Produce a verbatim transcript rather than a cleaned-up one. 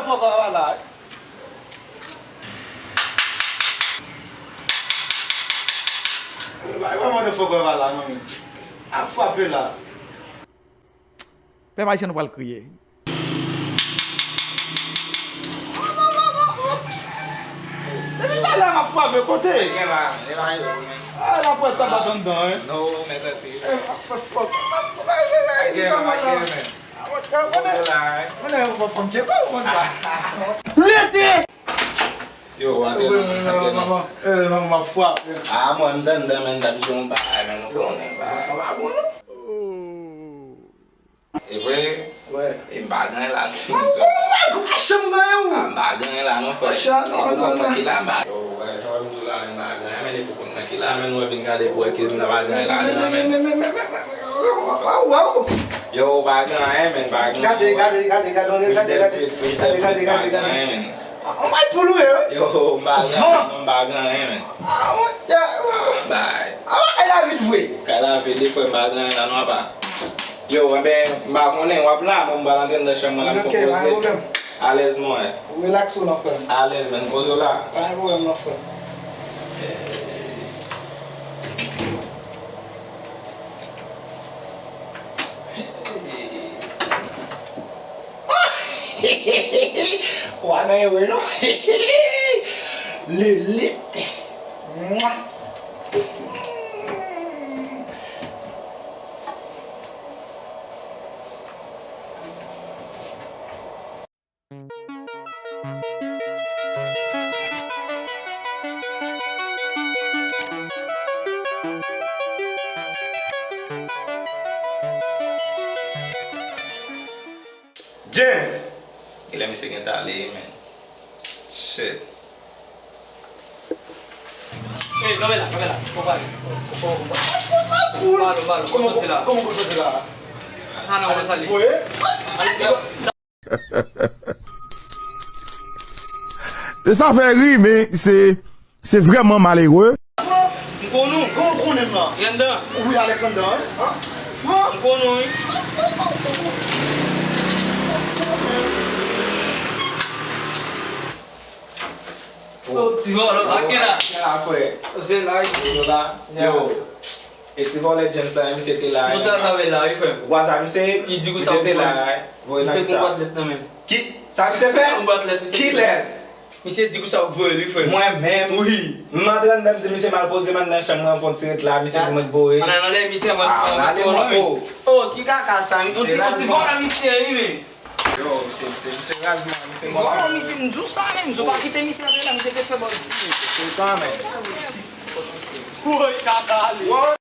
Fòkè pa la. Bay mwen de fòkè pa la, manmi. A frape la. Pèp ayisyen nou pral kriye. Depi talè m ap frape kote. Gen la, gen la yo, men. A, la pwèt ap bat anndan, wi. No, men tande. E, ap fè fòk. Gen la, gen la, men. Konnen, konnen, ou konn tcheko, ou konn sa. Lete! Yo, antre non, antre non. Eh, manman, m ap frape. A, mwen, m t anndan, men, m t ap jwe yon bagay, men, nou konnen, bagay. Sa pa bon, non? E vre? Wi. E m pa gen la, non. Ou pa janm gen ou. A, m pa gen la, non, frè. Ou konn mwen ki la, m pa. Yo, frè, sa w di la, m pa gen, men, e pou konn mwen ki la, men, nou vin gade pou wè ki zin nan pa gen la, men. Yo, pa gen anyen, men, pa gen anyen. Gade, gade, gade, gade, gade, gade, gade. Frijidè, frijidè, pa gen anyen, men. An bay pou lwe, wi. Yo, m pa gen, non, m pa gen anyen, men. A, mon Dieu. Bay. A, kay la vid vre. Kay la vid, frè, m pa gen anyen la, non, apa. Yo, enben, m pa konnen, w ap la, mwen, m pral antre nan chanm mwen la, m fè poze. Alèz, mwen. Relax ou non, frè m. Alèz, men, poze w la. Pa gen pwoblèm non, frè m. Ou pa gen erè non. Lilite. Mwa. James! Kilè misye gen ta ale, men? Shit. Ey, kanpe la, kanpe la. Fò pale. Fò, fò, fò. Pale, pale. Kòman, kòman w soti la? Sa, sa nan w sale. Voye. E sa fè ri, men se, se vrèman malere. M konn ou. Kòman w konnen m lan? Yanda. Wi, Alexander, wi. Fran. M konn ou, wi. Oh, ti vòlò, ak gen la. Gen la, frè. Se la, wi. Yo la. Yo. E ti vòlè James la, misye te la. Nou ta travay la, wi, frè m. Ou pa sa, misye? Li di konsa misye te la, voye nan sa. Misye gon bwat lèt nan men. Ki? Sa misye fè? Gon bwat lèt, misye. Ki lèt? Misye di konsa ou voye li, frè m. Mwen menm? Wi. M antre anndan, m di misye m al poze m anndan chanm mwen, m fè yon ti ret la, misye di mwen voye. Ann ale, misye, ann ale, mwen, wi. Oh, ki kaka sa? On ti, on ti vòlè misye, wi, men. Yo, misye, misye, misye raz, man, misye vòlè. Misye, m di w sa, men, m di w pa kite misye antre la, misye te fè bòz. Tout tan, men. Woy, kaka ale.